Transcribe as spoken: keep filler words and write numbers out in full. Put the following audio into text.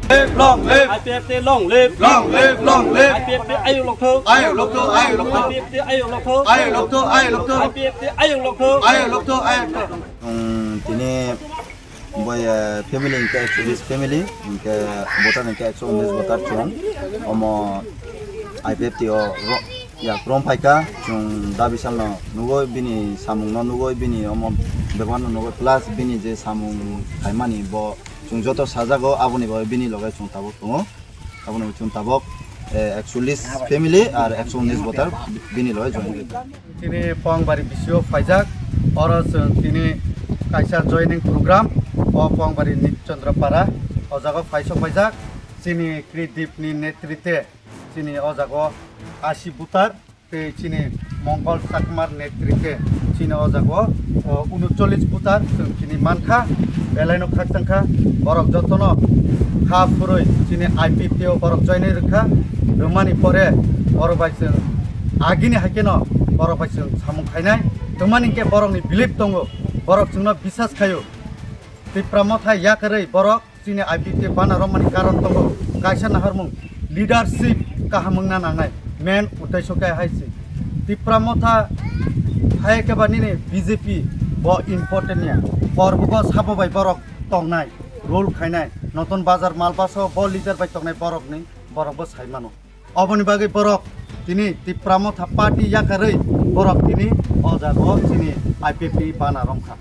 Live, long live. I P F T long live. Long live, long live. I P F T ayuk lokthok. Ayuk lokthok, ayuk lokthok. I P F T ayuk lokthok. Ayuk lokthok, ayuk lokthok. I P F T ayuk lokthok. Ayuk lokthok, ayuk lokthok. Chwng tini bai, eh, family hwnkhe ekso bis family, hwnkhe voter hwnkhe ekso unis voter chwng. Omo I P F T o ro-, yak rom phaikha, chwng dabi salno nugwi bini samungno nugwi bini omo bebakno nugwi plus bini je samung khaimani bo chwng joto sajago aboni bagwi bini loge chwng tabuk tongo. Aboni chwng tabuk, eh, ekchollish family ar ekso unis voter bini loge join. Tini Pongbari bisio phaijak, oro chwng tini kaisa joining program o Pongbari Nit Chandra Para o jaga phaisok phaijak. Chini Kridip ni netrite chini o jaga asi butar tei chini Mongol Chakmar netrite chini o jaga o, o, unochollish butar chwng tini mankha, belaino khakchangkha, borok jotono kha phurwi chini I P F T o borok joinwi rwkha, rwmani pore borok bai chwng agini haikeno borok bai chwng samung khainai, tongmani hwnkhe borokni belief tongo, borok chwngno bisas khaio. Tipra Motha yakarwi borok chini I P F T bana romani karon tongo, kaisa naharmung leadership kaham wngna nangnai, main uddesho khe hai se. Tipra Motha hai khe ba nini B J P bo important ya, korbugo sabo bai borok tongnai, rule khainai, Notun Bazar Malbaso bo leader bai tongnai borokni, borok bo sai mano. Oboni bagwi borok tini Tipra Motha party yakarwi borok tini o jaga o chini I P F T bana romkha.